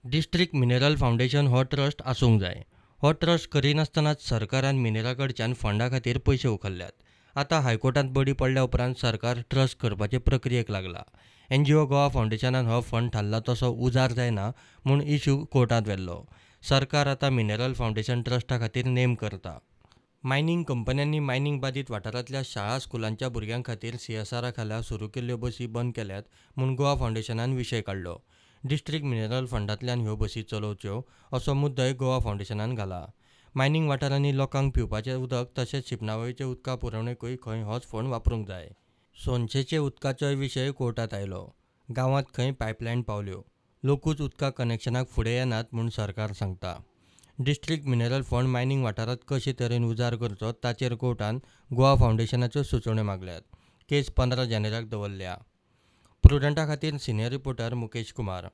District mineral foundation हो trust आसूंक जाय. हो ट्रस्ट करिनासतनाच सरकारान मिनेरा कडच्यान फंडा खातीर पयशे उखल्ल्यात. आतां हायकोर्टांत बडी पडल्या उपरांत सरकार ट्रस्ट करपाचे प्रक्रियेक लागला. एनजीओ गोवा फावंडेशनान हो फंड थारला तसो उजार जायना म्हूण इश्यू कोर्टांत व्हेल्लो. सरकार आतां मिनरल फावंडेशन ट्रस्टा खातीर नेम करता. मायनींग कंपन्यांनी मायनींग बादीत वाठारांतल्या शाळा स्कुलांच्या भुरग्यां खातीर सीएसआरा खाला सुरू केल्ल्यो बसी बंद केल्यात म्हूण गोवा फावंडेशनान विशय काडलो. डिस्ट्रिक्ट मिनरल फंडांतल्यान ह्यो बसी चलोवच्यो असो मुद्दोय गोवा फावंडेशनान घाला. मायनींग वाठारांनी लोकांक पिवपाचें उदक तशेंच शिंपणावळीचे उदका पुरवणेकूय खंय होच फंड वापरूंक जाय. सोनशेचे उदकाचोय विशय कोर्टांत आयलो. गांवांत खंय पायपलायन पावल्यो. लोकूच उदका कनेक्शनाक फुडें येनात म्हूण सरकार सांगता. डिस्ट्रिक्ट मिनरल फंड मायनींग वाठारांत कशे तरेन उजार करचो ताचेर कोर्टान गोवा फावंडेशनाच्यो सुचोवण्यो मागल्यात. केस 15 जानेराक दवरल्या. प्रुडंटा खातीर सिनियर रिपोर्टर मुकेश कुमार.